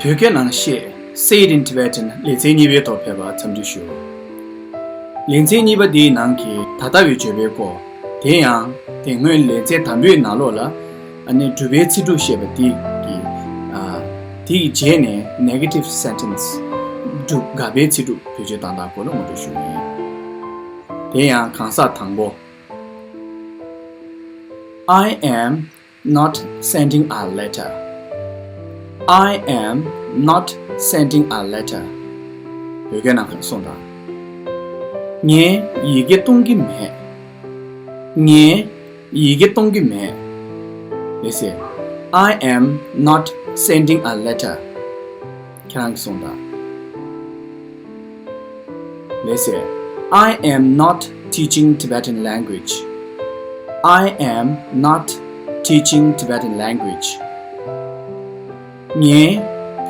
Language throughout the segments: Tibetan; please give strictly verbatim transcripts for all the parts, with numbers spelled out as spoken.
བོད་སྐད་ནང་བཤད། Say it in Tibetan. ལེ་ཚན་གཉིས་པའི་ཐོག་ཕེབས་པར་འཚམས་འདྲི་ཞུ། ལེ་ཚན་གཉིས་པ་འདིའི་ནང་གི་ད་ལྟ་བའི་བརྗོད་པའི་སྐོར། དེ་ཡང་དེ་སྔོན་ལེ་ཚན་དང་པོའི་ནང་ལོགས་ལ་ཨ་ནི་སྒྲུབ་པའི་ཚིག་གྲུབ་བཤད་པ་དེ་གི་ཨ་དེ་ཡི་རྗེས་ནས་negative sentence སྒྲུབ་དགག་པའི་ཚིག་གྲུབ་བེད་སྤྱོད་བཏང་སྟངས་སྐོར་ལ་ངོ་སྤྲོད་ཞུ་གི་ཡིན། དེ་ཡང་གང་ཟག་དང་པོ། I am not sending a letter. I am not sending a letter. བོད་སྐད་ནང་གསུངས་དང་། ངས་ཡི་གེ་གཏོང་གི་མེད། ངས་ཡི་གེ་གཏོང་གི་མེད། Let's say, I am not sending a letter. ཁྱེད་རང་གིས་གསུངས་དང་། Let's say, I am not teaching Tibetan language. I am not teaching Tibetan language. ངས་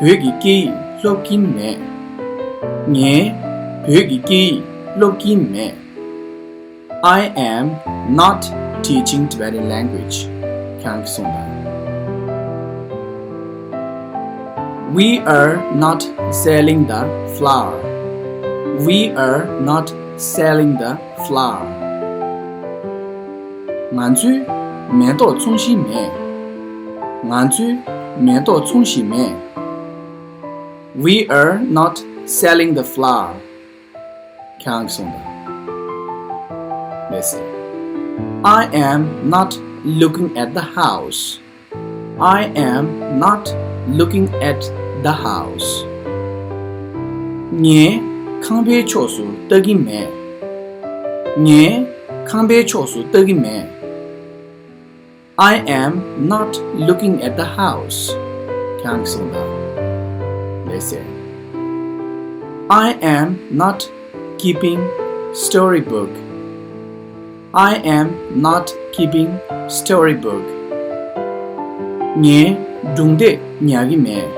བོད་ཀྱི་སྐད་ཡིག་སློབ་ཀྱིན་མེད། ངས་བོད་ཀྱི་སྐད་ཡིག་སློབ་ཀྱིན་མེད། I am not teaching Tibetan language. ཁྱེད་རང་གིས་གསུངས་དང་། We are not selling the flower. We are not selling the flower. ང་ཚོས་མེ་ཏོག་འཚོང་བཞིན་མེད། ང་ཚོས་མེ་ཏོག་འཚོང་བཞིན་མེད། We are not selling the flower. ཁྱེད་རང་གིས་གསུངས་དང་། Let's say, I am not looking at the house. I am not looking at the house. ངས་ཁང་པའི་ཕྱོགས་སུ་ལྟ་གི་མེད། ངས་ཁང་པའི་ཕྱོགས་སུ་ལྟ་གི་མེད། I am not looking at the house. ཁྱེད་རང་གིས་གསུངས་དང་། Let's say, I am not keeping storybook. I am not keeping storybook. ངས་སྒྲུང་དེབ་ཉར་གྱི་མེད།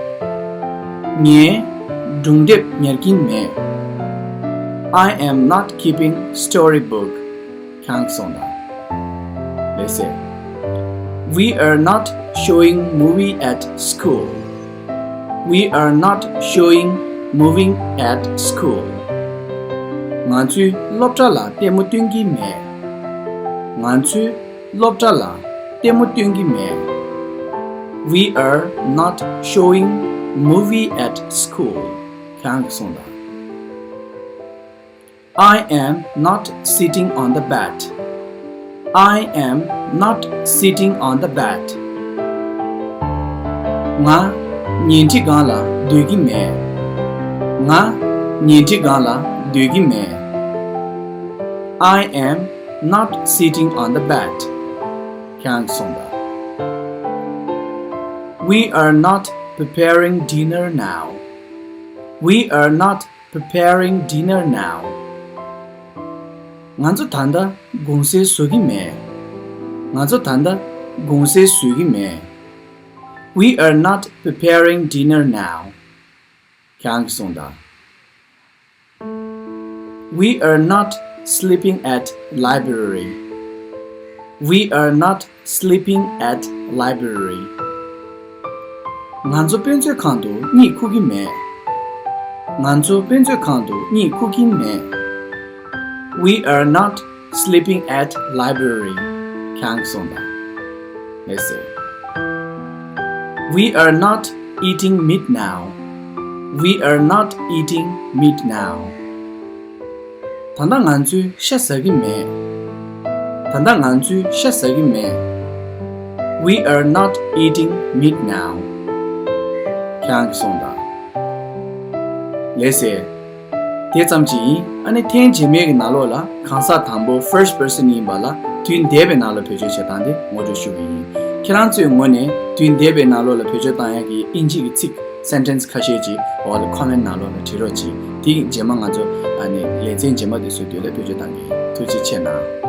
ངས་སྒྲུང་དེབ་ཉར་གྱིན་མེད། I am not keeping storybook. ཁྱེད་རང་གིས་གསུངས་དང་། Let's say, we are not showing movie at school. We are not showing movie at school. ང་ཚོས་སློབ་གྲྭ་ལ་ལྟད་མོ་སྟོན་གྱི་མེད། ང་ཚོས་སློབ་གྲྭ་ལ་ལྟད་མོ་སྟོན་གྱི་མེད། We are not showing movie at school. ཁྱེད་རང་གིས་གསུངས་དང་། I am not sitting on the bed. I am not sitting on the bed. ང་ཉལ་ཁྲི་སྒང་ལ་སྡོད་ཀྱི་མེད། ང་ཉལ་ཁྲི་སྒང་ལ་སྡོད་ཀྱི་མེད། I am not sitting on the bed. ཁྱེད་རང་གིས་གསུངས་དང་། We are not preparing dinner now. We are not preparing dinner now. ང་ཚོ་ད་ལྟ་དགོང་ཟས་བཟོ་གི་མེད། ང་ཚོ་ད་ལྟ་དགོང་ཟས་བཟོ་གི་མེད། We are not preparing dinner now. ཁྱེད་རང་གིས་གསུངས་དང་། We are not sleeping at library. We are not sleeping at library. ང་ཚོ་དཔེ་མཛོད་ཁང་དུ་གཉིད་ཁུག་གི་མེད། ང་ཚོ་དཔེ་མཛོད་ཁང་དུ་གཉིད་ཁུག་གི་མེད། We are not sleeping at library. ཁྱེད་རང་གིས་གསུངས་དང་། Let's say, we are not eating meat now. We are not eating meat now. ད་ལྟ་ང་ཚོས་ཤ་ཟ་གི་མེད། ད་ལྟ་ང་ཚོས་ཤ་ཟ་གི་མེད། We are not eating meat now. ཁྱེད་རང་གིས་གསུངས་དང་། Let's say, དེ་ཙམ་གྱིས་ཡིན། ཨ་ནི་ཐེངས་རྗེས་མའི་གི་ནང་ལོགས་ལ་གང་ཟག་དང་པོ་first person ཡིན་པ་ལ་དུས་འདས་པའི་ནང་ལ་བེད་སྤྱོད་བྱེད་སྟངས་དེ་ངོ་སྤྲོད་ཞུ་གི་ཡིན། ཁྱེད་རང་ཚོའི་ངོས་ནས་དུས་འདས་པའི་ནང་ལོགས་ལ་བེད་སྤྱོད་བཏང་ཡག་གི་དབྱིན་ཇི་གི་ཚིག sentence ཁ་ཤས་ཅིག་འོག་ལ་comment ནང་ལོགས་ལ་བྲིས་རོགས་གྱིས། དེ་རྗེས་མ་ང་ཚོ་ཨ་ནི་ལེ་ཚན་རྗེས་མ་དེ་ཚོའི་དུས་ལ་བེད་སྤྱོད་བཏང་གི་ཡིན། ཐུགས་རྗེ་ཆེ་གནང་།